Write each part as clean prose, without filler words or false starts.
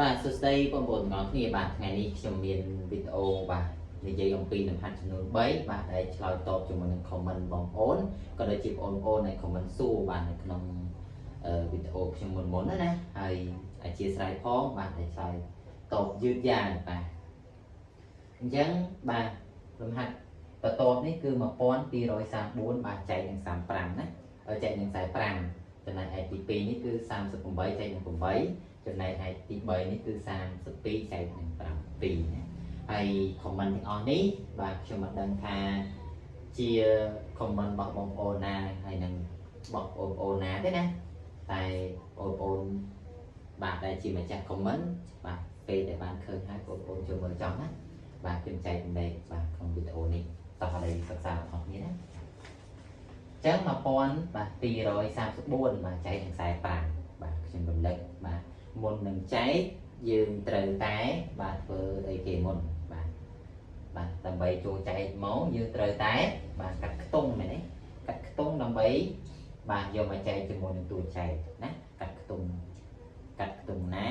បាទសួស្តីបងប្អូនទាំងអស់គ្នាបាទថ្ងៃនេះខ្ញុំមានវីដេអូបាទនិយាយអំពីលំហាត់ចំនួន3បាទដែលឆ្លើយតបជាមួយនឹង comment បងប្អូនក៏ដូចជាបងប្អូនដែល comment សួរបាទនៅក្នុងវីដេអូខ្ញុំមុនមុនណាហើយអធិស្ឋានផងបាទដែលឆ្លើយតបយឺតយ៉ាវបាទអញ្ចឹងបាទលំហាត់បន្ទាប់នេះគឺ1234បាទចែកនឹង35ណាចែកនឹង45ចំណែកឯទី2នេះគឺ38ចែកនឹង8ចំណែកឯទី3នេះគឺ32ចែកនឹង7ណាហើយ comment ទាំងអស់នេះបាទខ្ញុំមិនដឹងថាជា comment របស់បងប្អូនណាហើយនឹងរបស់បងប្អូនណាទេណាតែបងប្អូនបាទដែលជាម្ចាស់ comment បាទពេលដែលបានឃើញហើយបងប្អូនចូលមើលចង់ណាបាទខ្ញុំចែករំលែកបាទក្នុងវីដេអូនេះតោះឥឡូវសិក្សាទាំងអស់គ្នាណាអញ្ចឹង1000បាទ234បាទចែកនឹង45បាទខ្ញុំរំលឹកបាទមុននឹងចែកយើងត្រូវតែបាទធ្វើអីគេមុនបាទបាទដើម្បីចូលចែកមកយើងត្រូវតែបាទកាត់ខ្ទង់មែនទេកាត់ខ្ទង់ដើម្បីបាទយកមកចែកជាមួយនឹងតួចែកណាកាត់ខ្ទង់កាត់ខ្ទង់ណា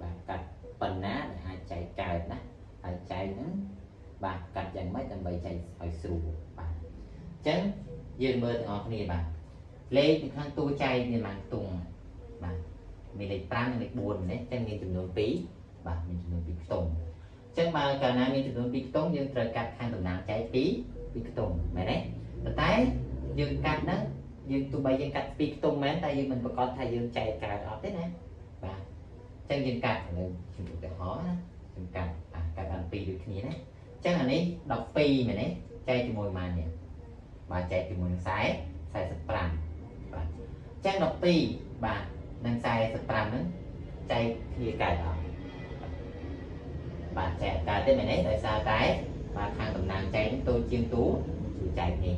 បាទកាត់ប៉ុណ្ណាដែលអាចចែកកើតណាហើយចែកហ្នឹងបាទកាត់យ៉ាងម៉េចដើម្បីចែកឲ្យស្រួលបាទអញ្ចឹងយើងមើលទាំងអស់គ្នាបាទលេខនៅខាងតួចែកមានប៉ុន្មានខ្ទង់បាទមានលេខ5និងលេខ4នេះអញ្ចឹងមានចំនួន2បាទមានចំនួន2ខ្ទង់អញ្ចឹងបើកាលណាមានចំនួន2ខ្ទង់យើងត្រូវកាត់ខាងតំណាងចែក2 2ខ្ទង់មែនទេប៉ុន្តែយើងកាត់ហ្នឹងយើងទោះបីយើងកាត់2ខ្ទង់មែនតែយើងមិនប្រកាសថាយើងចែកកើតអត់ទេណាបាទអញ្ចឹងយើងកាត់ឥឡូវខ្ញុំឧទាហរណ៍ណាខ្ញុំកាត់បាទកាត់បាន2ដូចគ្នាណាអញ្ចឹងអានេះ12មែនទេចែកជាមួយប៉ុន្មាននេះបាទចែកជាមួយនឹង40 45បាទអញ្ចឹង12បាទនិង45ហ្នឹងចែកគ្នាកើតអត់បាទចែកកើតទេមែនទេដោយសារតែបាទខាងតំណាងចែកហ្នឹងតូចជាងតួចែកនេះ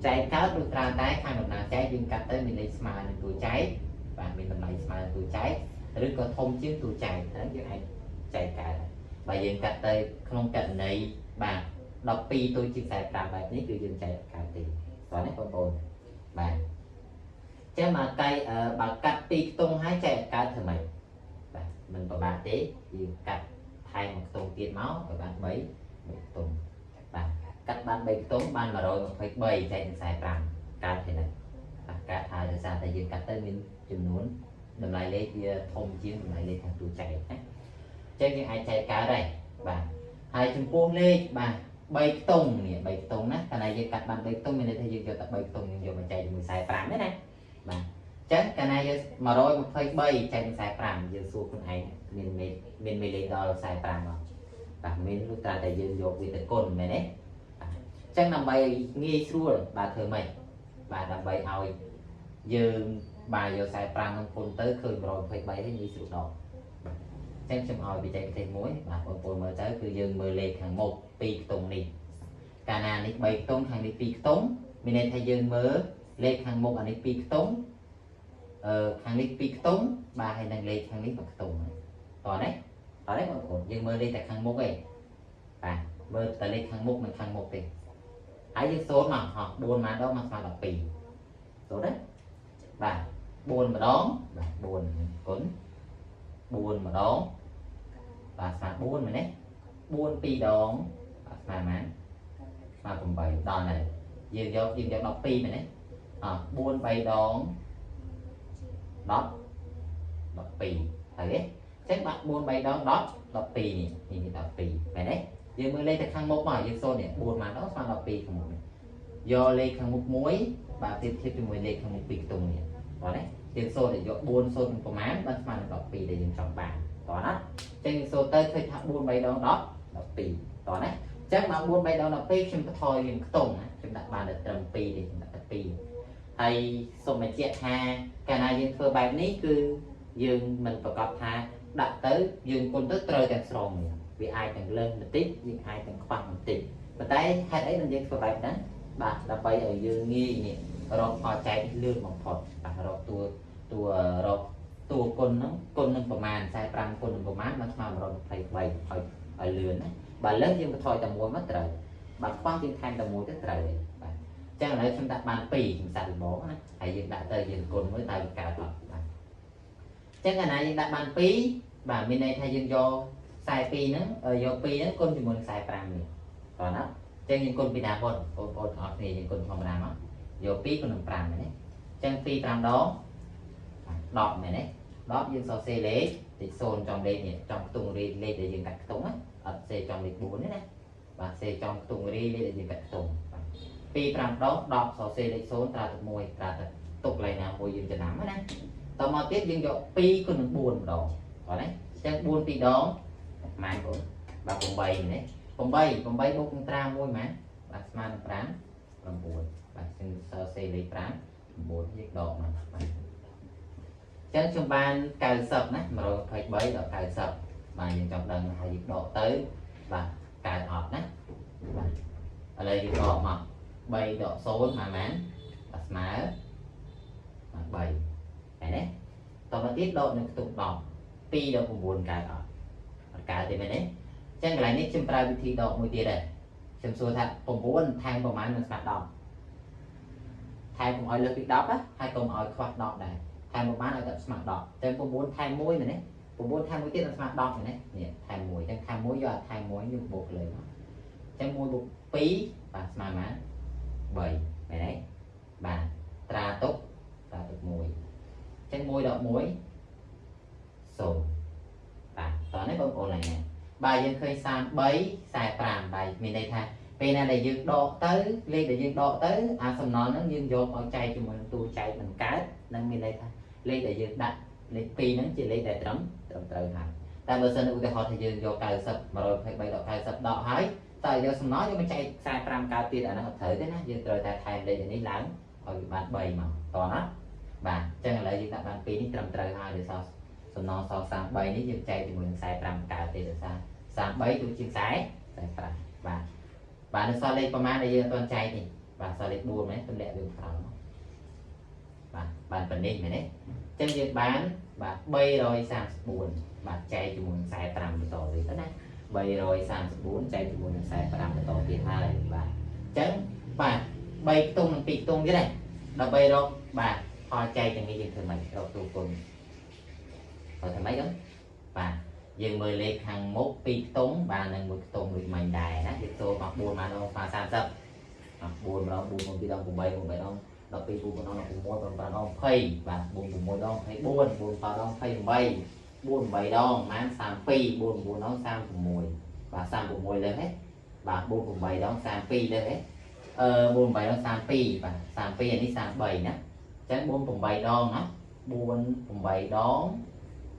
ចែកកើតលុះត្រាតែខាងតំណាងចែកយើងកាត់ទៅមានលេខស្មើនឹងតួចែកបាទមានតម្លៃស្មើនឹងតួចែកឬក៏ធំជាងតួចែកហ្នឹងយើងអាចចែកកើតបើយើងកាត់ទៅក្នុងករណីបាទ12តូចជាង45បែបនេះគឺយើងចែកកើតទេតោះនេះបងប្អូនបាទចឹងមកកៃបើកាត់2ខ្ទង់ហើយចែកកើតធ្វើម៉េចបាទមិនពិបាកទេយើងកាត់ថែមមួយខ្ទង់ទៀតមកឲ្យបាន3 3ខ្ទង់បាទកាត់បាន3ខ្ទង់បាន123ចែកនឹង45កើតទេណាបាទកើតហើយដោយសារតែយើងកាត់ទៅមានចំនួនតម្លៃលេខវាធំជាងតម្លៃលេខខាងតួចែកណាចឹងយើងអាចចែកកើតហើយបាទហើយចំពោះលេខបាទ3ខ្ទង់នេះ3ខ្ទង់ណាកាលណាយើងកាត់បាន3ខ្ទង់មានន័យថាយើងយកតែ3ខ្ទង់យើងយកមកចែកជាមួយ45ទេណាបាទអញ្ចឹងកាលណាយើង123ចែកនឹង45យើងសួរខ្លួនឯងមានមានមេលេខដល់45អត់បាទមានលុះត្រាតែយើងយកវាទៅគុណមែនទេបាទអញ្ចឹងដើម្បីងាយស្រួលបាទធ្វើម៉េចបាទដើម្បីឲ្យយើងបាទយក45នឹងគុណទៅឃើញ123ហើយងាយស្រួលដល់បាទអញ្ចឹងខ្ញុំឲ្យបច្ចេកទេសមួយបាទបងប្អូនមើលទៅគឺយើងមើលលេខខាងមុខ2ខ្ទង់នេះកាលណានេះ3ខ្ទង់ខាងនេះ2ខ្ទង់មានន័យថាយើងមើលលេខខាងមុខអានេះ2ខ្ទង់អឺខាងនេះ2ខ្ទង់បាទហើយនឹងលេខខាងនេះ1ខ្ទង់តោះណាតោះនេះបងប្អូនយើងមើលលេខតែខាងមុខឯងបាទមើលតែលេខខាងមុខនិងខាងមុខទេហើយយើងសូត្រមកហោះ4ម៉ានដងមកស្មើ12សូត្រណាបាទ4ម្ដងបាទ4គុណ4ម្ដងបាទស្មើ4មែនទេ4 2ដងបាទស្មើប៉ុន្មានស្មើ8ដល់ហើយយើងយក12មែនទេអ4 3ដង10 12ហើយទេអញ្ចឹងបាទ4 3ដង10 12នេះនេះ12មែនទេយើងមើលលេខទៅខាងមុខមកយើងសូត្រនេះ4ម៉ានដងស្មើ12ខាងមុខនេះយកលេខខាងមុខមួយបាទប្រៀបធៀបជាមួយលេខខាងមុខ2ខ្ទង់នេះតោះណាយើងសូត្រតែយក4សូត្រនឹងប្រមាណបានស្មើនឹង12ដែលយើងចង់បានតោះណាអញ្ចឹងយើងសូត្រទៅឃើញថា4 3ដង10 12តោះណាអញ្ចឹងមក4 3ដង12ខ្ញុំបន្ថយយើងខ្ទង់ណាខ្ញុំដាក់បានតែត្រឹម2ទេខ្ញុំដាក់តែ2ហើយសូមបញ្ជាក់ថាកាលណាយើងធ្វើបែបនេះគឺយើងមិនប្រកាសថាដាក់ទៅយើងគុណទៅត្រូវទាំងស្រុងវាអាចទាំងលើសបន្តិចយើងអាចទាំងខ្វះបន្តិចប៉ុន្តែហេតុអីនឹងយើងធ្វើបែបហ្នឹងបាទដើម្បីឲ្យយើងងាយនេះរកផលចែកលឿនបំផុតបាទរកតួតួរកតួគុណហ្នឹងគុណនឹងប្រមាណ45គុណនឹងប្រមាណមកស្មើ123ឲ្យលឿនណាបើលើសយើងបន្ថយតែមួយមកត្រូវបើខ្វះយើងថែមតែមួយទៅត្រូវហើយបាទអញ្ចឹងឥឡូវខ្ញុំដាក់បាន2ខ្ញុំសាកល្បងណាហើយយើងដាក់ទៅយើងគុណមួយតើវាកើតអត់បាទអញ្ចឹងកាលណាយើងដាក់បាន2 បាទមានន័យថាយើងយក42ហ្នឹងយក2ហ្នឹងគុណជាមួយនឹង45នេះតោះណាអញ្ចឹងយើងគុណពីណាមុនបងប្អូនទាំងអស់គ្នាយើងគុណធម្មតាមកយក2គុណនឹង5មែនទេអញ្ចឹង2 5ដង10មែនទេ10យើងសរសេរលេខលេខ0ចំលេខនេះចំខ្ទង់រីលេខដែលយើងកាត់ខ្ទង់ណាអត់សេចំលេខ4ទេណាបាទសេចំខ្ទង់រីលេខដែលយើងកាត់ខ្ទង់បាទ2 5ដង10សរសេរលេខ0ត្រាទឹក1ត្រាទឹកទុកកន្លែងណាមួយយើងចំណាំណាតមកទៀតយើងយក2គុណនឹង4ម្ដងបាទណាអញ្ចឹង4 2ដងម៉ែនបងបាទ8នេះ8 8បូកនឹងត្រា1ម៉ែនបាទស្មើនឹង5 9បាទយើងសរសេរលេខ5 9យើងដកមកបាទអញ្ចឹងខ្ញុំបាន90ណា123ដល់90បាទយើងចង់ដឹងហើយយើងដកទៅបាទកើតអត់ណាបាទឥឡូវយើងដកមក3ដក0មកម៉ានបាទស្មើបាទ3ហើយណាតមកទៀតដកនៅខ្ទង់10 2ដល់9កើតអត់អត់កើតទេមែនទេអញ្ចឹងកន្លែងនេះខ្ញុំប្រើវិធីដកមួយទៀតដែរខ្ញុំសួរថា9ថែមប្រមាណនឹងស្មើ10ថែមកុំឲ្យលើសពី10ណាហើយកុំឲ្យខ្វះ10ដែរថែមប្រមាណឲ្យតែស្មើ10អញ្ចឹង9ថែម1មែនទេ9ថែម1ទៀតនឹងស្មើ10មែនទេនេះថែម1អញ្ចឹងថែម1យកអាថែម1យកបូកលើមកអញ្ចឹង1បូក2បាទស្មើប៉ុន្មាន3មែនទេបាទត្រាទុកត្រាទុក1អញ្ចឹង1ដក1 0បាទតោះនេះបងប្អូនឡើយណាបាទយើងឃើញ33 45បាទមានន័យថាពេលណាដែលយើងដកទៅលេខដែលយើងដកទៅអាសំណល់ហ្នឹងយើងយកមកចែកជាមួយនឹងតួចែកមិនកើតនឹងមានន័យថាលេខដែលយើងដាក់លេខ2ហ្នឹងជាលេខដែលត្រឹមត្រូវហើយតែបើសិនឧទាហរណ៍ថាយើងយក90 123ដក90ដកហើយតើយកសំណល់យកមកចែក45កើតទៀតអាហ្នឹងអត់ត្រូវទេណាយើងត្រូវតែថែមលេខនេះឡើងឲ្យវាបាន3មកតោះណាបាទអញ្ចឹងឥឡូវយើងដាក់បាន2នេះត្រឹមត្រូវហើយដោយសារសំណល់សល់33នេះយើងចែកជាមួយនឹង45កើតទេដោយសារ33ទូជាង40 45បាទបាទនៅសល់លេខប្រមាណដែលយើងអត់ទាន់ចែកនេះបាទសល់លេខ4មែនទម្លាក់វាក្រោយមកបាទបានប៉ុណ្នេះមែនទេអញ្ចឹងយើងបានបាទ334បាទចែកជាមួយនឹង45បន្តទៀតណា334ចែកជាមួយនឹង45បន្តទៀតហើយបាទអញ្ចឹងបាទ3ខ្ទង់និង2ខ្ទង់ទៀតដែរដើម្បីរកបាទផលចែកទាំងនេះយើងធ្វើម៉េចរកទូគុណបើធ្វើម៉េចទៅបាទយើងមើលលេខខាងមុខ2ខ្ទង់បាទនឹង1ខ្ទង់ដូចមិញដែរណាយើងចូលមក4មកដល់30 4ម្ដង4 2ដង8 8ដង12 4ដង16 5ដង20បាទ4 6ដង24 4 7ដង28 4 8ដងប្រហែល32 4 9ដង36បាទ36លើសហ៎បាទ4 8ដង32លើសហ៎អឺ4 8ដង32បាទ32អានេះ33ណាអញ្ចឹង4 8ដងណា4 8ដង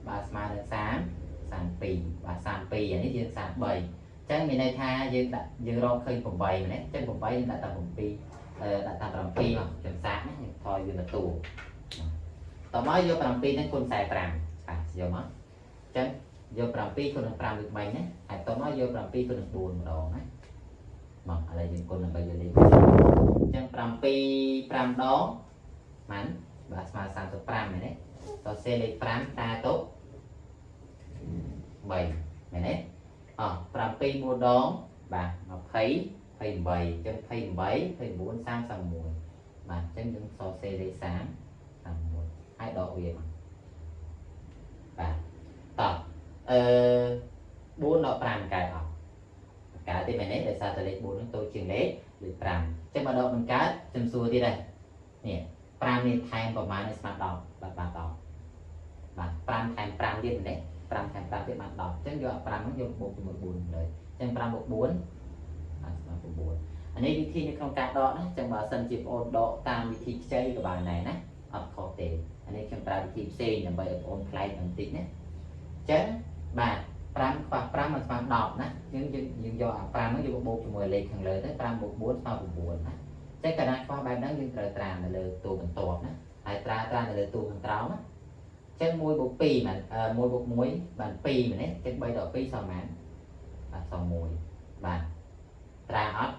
បាទស្មើនឹង30 32បាទ32អានេះយើង33អញ្ចឹងមានន័យថាយើងដាក់យើងរកឃើញ8មែនទេអញ្ចឹង8យើងដាក់តែ7ដាក់តាម7មកចំសាកណាយើងថយវាមកតួតមកយក7ហ្នឹងគុណ45បាទយកមកអញ្ចឹងយក7គុណនឹង5ដូចមិញណាហើយតមកយក7គុណនឹង4ម្ដងណាមកឥឡូវយើងគុណដើម្បីយកលេខអញ្ចឹង7 5ដងម៉ានបាទស្មើ35មែនទេតសេលេខ5តាទុក3មែនទេអោះ7 4ដងបាទ20 28អញ្ចឹង28 29 31បាទអញ្ចឹងយើងសរសេរលេខ30 31ហើយដកវាមកបាទតោះអឺ4ដល់5កើតអត់កើតទេមែនទេដោយសារតែលេខ4ហ្នឹងតូចជាងលេខ5អញ្ចឹងបើដកមិនកើតខ្ញុំសួរទៀតដែរនេះ5នេះថែមប្រមាណនេះស្មើ10បាទបាន10បាទ5ថែម5ទៀតមែនទេ5ថែម5ទៀតបាន10អញ្ចឹងយក5ហ្នឹងយកបូកជាមួយ4លើអញ្ចឹង5បូក4បាទស្មើ9អានេះវិធីនៅក្នុងការដកណាចឹងបើសិនជាបងអូនដកតាមវិធីខ្ចីក៏បានដែរណាអត់ខុសទេអានេះខ្ញុំប្រើវិធីផ្សេងដើម្បីឲ្យបងអូនប្លែកបន្តិចណាអញ្ចឹងបាទ5ខ្វះ5มันស្មើ10ណាយើងយើងយកអា5ហ្នឹងយកបូកជាមួយលេខខាងលើទៅ5បូក4ស្មើ9ណាអញ្ចឹងកាលណាខ្វះបែបហ្នឹងយើងត្រូវត្រានៅលើតួបន្ទាប់ណាហើយត្រានៅលើតួខាងក្រោមណាអញ្ចឹង1បូក2បាន1បូក1បាន2មែនទេអញ្ចឹង3ដក2សល់ប៉ុន្មានបាទសល់1បាទត្រាអត់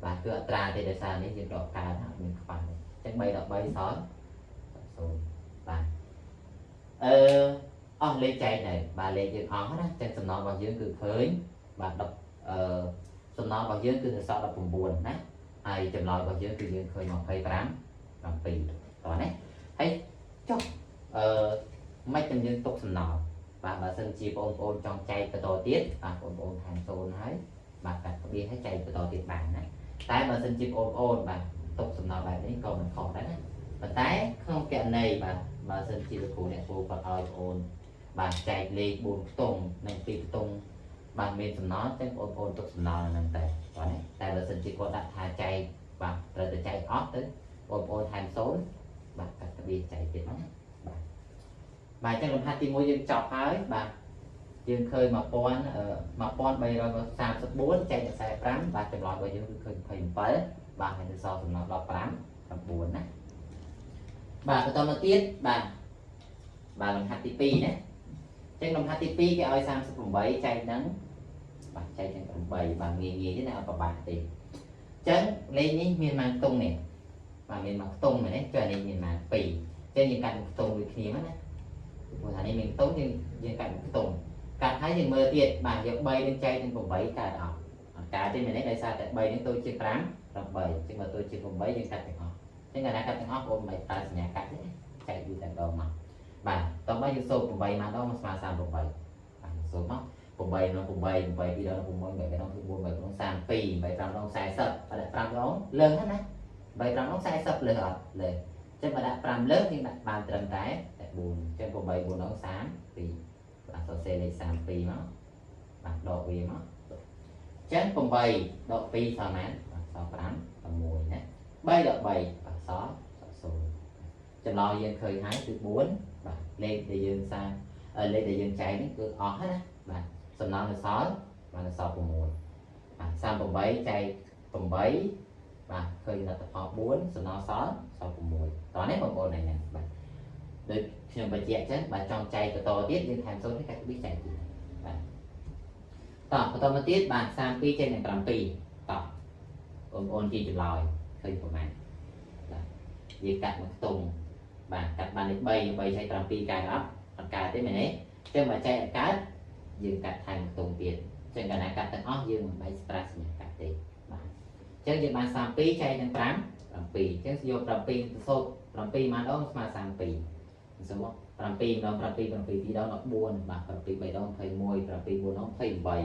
បាទគឺអត្រាទេដោយសារនេះយើងដកកើតអត់មានខ្វះទេអញ្ចឹង3ដល់3សល់0បាទអឺអស់លេខចែកនៅបាទលេខយើងអស់ណាអញ្ចឹងសំណល់របស់យើងគឺឃើញបាទ10អឺសំណល់របស់យើងគឺនៅសល់19ណាហើយចម្លើយរបស់យើងគឺយើងឃើញ25 7តោះណាហើយចុះអឺមិនតែយើងទុកសំណល់ បាទបើសិនជាបងប្អូនចង់ចែកបន្តទៀតបាទបងប្អូនថែម0ហើយបាទកាត់ក្បៀសឲ្យចែកបន្តទៀតបានណាតែបើសិនជាបងប្អូនបាទទុកសំណល់បែបនេះក៏មិនខុសដែរណាប៉ុន្តែក្នុងករណីបាទបើសិនជាលោកគ្រូអ្នកគ្រូគាត់ឲ្យបងប្អូនបាទចែកលេខ4ខ្ទង់និង2ខ្ទង់បាទមានសំណល់ចឹងបងប្អូនទុកសំណល់ហ្នឹងតែបាទណាតែបើសិនជាគាត់ដាក់ថាចែកបាទត្រូវតែចែកអស់ទៅបងប្អូនថែម0បាទកាត់ក្បៀសចែកទៀតណាបាទបាទអញ្ចឹងលំហាត់ទី1យើងចប់ហើយបាទយើងឃើញ1334ចែកនឹង45បាទចម្លើយរបស់យើងគឺឃើញ27បាទហើយនៅសល់សំណល់15 9ណាបាទបន្តមកទៀតបាទបាទលំហាត់ទី2ណាអញ្ចឹងលំហាត់ទី2គេឲ្យ38ចែកនឹងបាទចែកនឹង8បាទងាយងាយទេណាអត់ពិបាកទេអញ្ចឹងលេខនេះមានប៉ុន្មានខ្ទង់នេះបាទមានមួយខ្ទង់មែនទេចុះអានេះមានប៉ុន្មាន2អញ្ចឹងយើងកាត់មួយខ្ទង់ដូចគ្នាមកណាព្រោះថានេះមានខ្ទង់យើងកាត់មួយខ្ទង់កាត់ហើយយើងមើលទៀតបាទយក3នឹងចែកនឹង8កើតអត់អត់កើតទេមែនទេដោយសារតែ3នឹងតូចជាង5 8អញ្ចឹងបើតូចជាង8យើងកាត់ទាំងអស់អញ្ចឹងកាលណាកាត់ទាំងអស់បងមិនប្រើសញ្ញាកាត់ទេចែកវាតែម្ដងមកបាទតោះមកយើងសូត្រ8មកដងមកស្មើ38បាទសូត្រមក8ដង8 8 2ដង6 8ដង4 8ដង32 8 5ដង40បើដាក់5ដងលើសណា8 5ដង40លើសអត់លើសអញ្ចឹងបើដាក់5លើសយើងដាក់បានត្រឹមតែ4អញ្ចឹង8 4ដង32បាទសរសេរលេខ32មកបាទដកវាមកអញ្ចឹង8ដក2សល់ប៉ុន្មានបាទសល់5 6ណា3ដក3បាទសល់0ចម្លើយយើងឃើញហើយគឺ4បាទលេខដែលយើងសាលេខដែលយើងចែកនេះគឺអស់ហើយណាបាទសំណល់នៅសល់បាទនៅសល់6បាទ38ចែក8បាទឃើញលទ្ធផល4សំណល់សល់សល់6តោះនេះបងប្អូនហ្នឹងបាទដូចខ្ញុំបញ្ជាក់អញ្ចឹងបាទចង់ចែកបន្តទៀតយើងថែម0នេះកាត់ក្បៀសចែកទៀតបាទតោះបន្តមកទៀតបាទ32ចែកនឹង7តោះបងប្អូនជាចម្លើយឃើញប្រមាណបាទយើងកាត់មួយខ្ទង់បាទកាត់បានលេខ3 3ចែក7កើតអត់អត់កើតទេមែនទេអញ្ចឹងបើចែកអត់កើតយើងកាត់ថែមខ្ទង់ទៀតអញ្ចឹងកាលណាកាត់ទាំងអស់យើងមិនបាច់ប្រើសញ្ញាកាត់ទេបាទអញ្ចឹងយើងបាន32ចែកនឹង5 7អញ្ចឹងយក7ទៅសូត្រ7មួយដងស្មើ32សូត្រមក7ម្ដង7 7 2ដង14បាទ7 3ដង21 7 4ដង28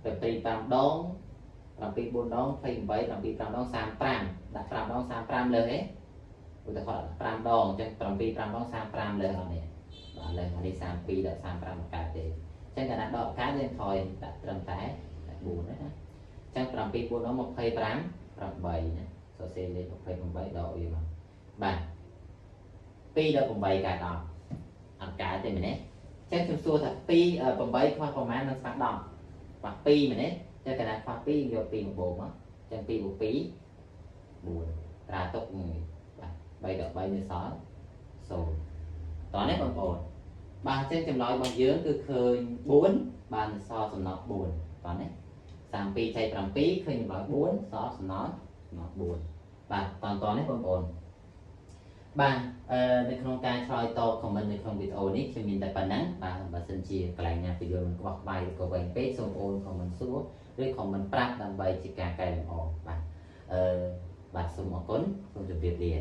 7 5ដង7 4ដង28 7 5ដង35ដាក់5ដង35លើសទេឧទាហរណ៍5ដងអញ្ចឹង7 5ដង35លើសអត់នេះបាទលើសអានេះ32ដល់35កើតទេអញ្ចឹងកាលណាដកកើតយើងថយដាក់ត្រឹមតែ4ណាអញ្ចឹង7 4ដង25 8ណាសរសេរលេខ28ដកវាមកបាទ2ដល់8កើតអត់អត់កើតទេមែនទេអញ្ចឹងខ្ញុំសួរថា2 8ខ្វះប្រមាណនឹងស្មើ10ខ្វះ2មែនទេអញ្ចឹងកាលណាខ្វះ2យក2មកបូកមកអញ្ចឹង2បូក2 4ត្រាទុក1បាទ3ដល់3នៅសល់0តោះនេះបងប្អូនបាទអញ្ចឹងចម្លើយរបស់យើងគឺឃើញ4បានសល់សំណល់4តោះនេះ32ចែក7ឃើញចម្លើយ4សល់សំណល់4បាទតនេះបងប្អូនបាទនៅក្នុងការឆ្លើយតប comment នៅក្នុងវីដេអូនេះខ្ញុំមានតែប៉ុណ្ណឹងបាទបើសិនជាកន្លែងណាពយល់មិនក្បោះក្បាយឬក៏វែងពេកសូមអូន comment សួរឬ comment ប្រាប់ដើម្បីជាការកែលម្អបាទបាទសូមអរគុណសូមជម្រាបលា